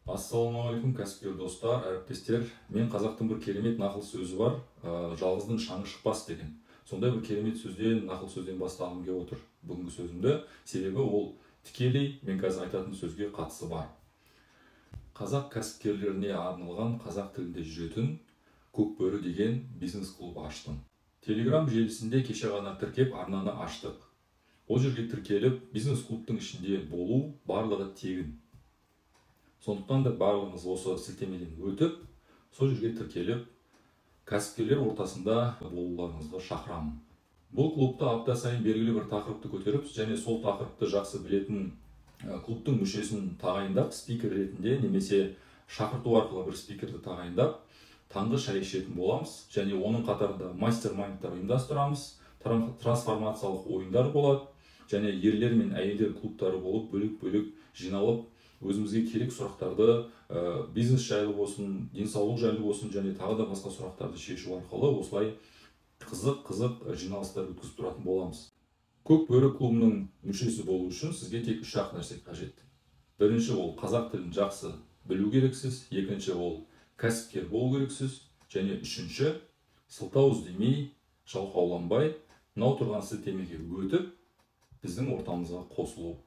Ассалаумағалейкум, кәсіпкер достар, әріптестер. Мен қазақтың бір керемет нақыл сөзі бар, жалғыздың шаңы шықпас деген. Сондай бір керемет сөзден, нақыл сөзден бастағым келіп отыр бүгінгі сөзімді. Себебі ол тікелей мен қазір айтатын сөзге қатысы бар. Қазақ кәсіпкерлеріне арналған қазақ тілінде жүретін Көкбөрі деген бизнес клуб аштым. Телеграм желісінде кеше ғана тіркеп арнаны аштық. Ол жерге тіркеліп, бизнес клубтың ішінде болу барлығы тегін. Сондықтан да барлығыңыз осы сілтемеден өтіп, сол жерге тіркеліп, кәсіпкерлер ортасында болуларыңызды шақырамын. Бұл клубта апта сайын белгілі бір тақырыпты көтеріп, және сол тақырыпты жақсы білетін клубтың мүшесін тағайындап, спикер ретінде немесе шақырту арқылы бір спикерді тағайындап, таңғы шай ішетін боламыз. Және оның қатарында мастер-майндтар ұйымдастырамыз, трансформациялық ойындар болады, және ерлер мен әйелдер клубтары болып бөлек-бөлек жиналып, өзімізге керек сұрақтарды, бизнес жайлы болсын, денсаулық жайлы болсын, және тағы да басқа сұрақтарды шешу арқылы осылай қызық-қызық жиналыстар өткізіп тұратын боламыз. Көкбөрі клубының мүшесі болу үшін сізге тек үш-ақ нәрсе қажет. Бірінші, ол қазақ тілін жақсы білу керексіз, екінші, ол кәсіпкер болу керексіз, және үшінші, сылтау іздемей, жалқауланбай, мынау тұрған сілтемеге өтіп, біздің ортамызға қосылу